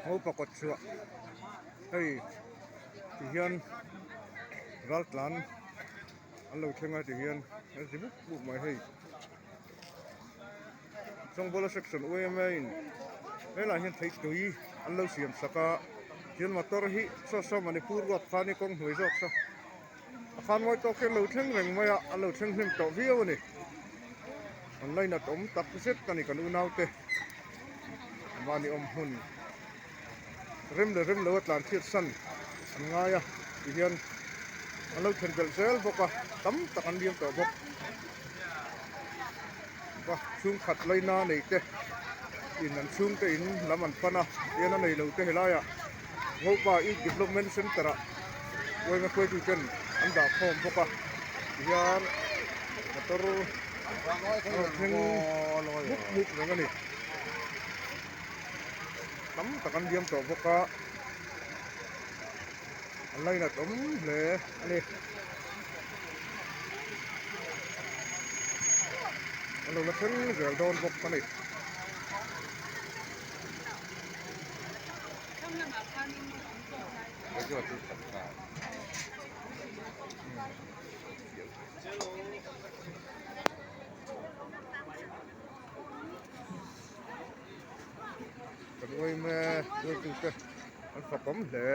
Ngopa kawt chhuah hei ti hian raltlan an lo thleng a ti hian an zi mup mup mai hei Chawngbawla section yma in helaiah hian theitui an lo siam sak a thil motor hi saw saw Manipur ruat khan i kawng hnuai zawk saw a khan mawi tawk hian lo thleng reng mai a an lo thleng hnem tawh viau a ni an lainat awm tak zet a ni kan unaute mahni awm hmun rem leh rem lo a tlan chhiat san an ngai a tihian an lo thlen belh zel bawk a tam tak an liam tawh bawk va chhungkhat laina nei te in an chhungte in lam an pan a tihian a nei lo te helaiah Ngopa Youth Development Centre ah uaima hruaitu ten an dah khawm bawk a tihian motor a rawn thleng mup mup reng a ni tam tak an liam tawh bawk a an lainat awm hle a ni an lo la thleng zel dawn bawk a ni. Kan uaim e hruaitute an fakawm hle.